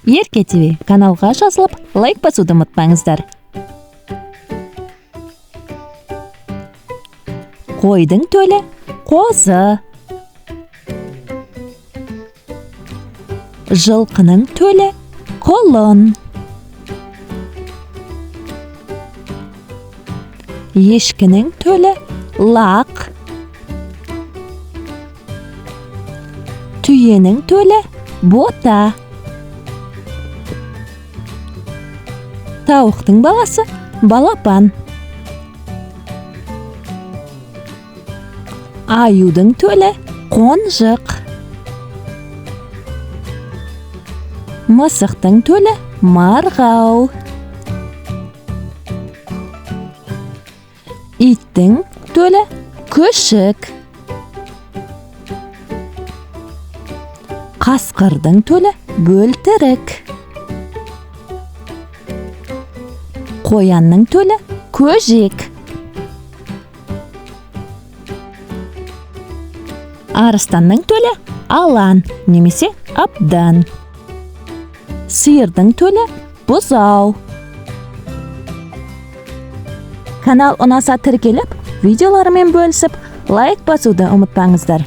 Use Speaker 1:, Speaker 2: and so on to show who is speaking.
Speaker 1: Ерке ТВ каналға жазылып, лайк басуды ұмытпаңыздар. Қойдың төлі қозы. Жылқының төлі құлын. Ешкінің төлі лақ. Түйенің төлі бота. Тауықтың баласы балапан. Аюдың төлі қонжық. Мысықтың төлі марғау. Иттің төлі күшік. Қасқырдың төлі бөлтірік. Қоянның төлі көжек. Арыстанның төлі алан немесе абдан. Сиырдың төлі бұзау. Канал ұнаса тіркеліп, видеоларымен бөлісіп, лайк басуды ұмытпаңыздар.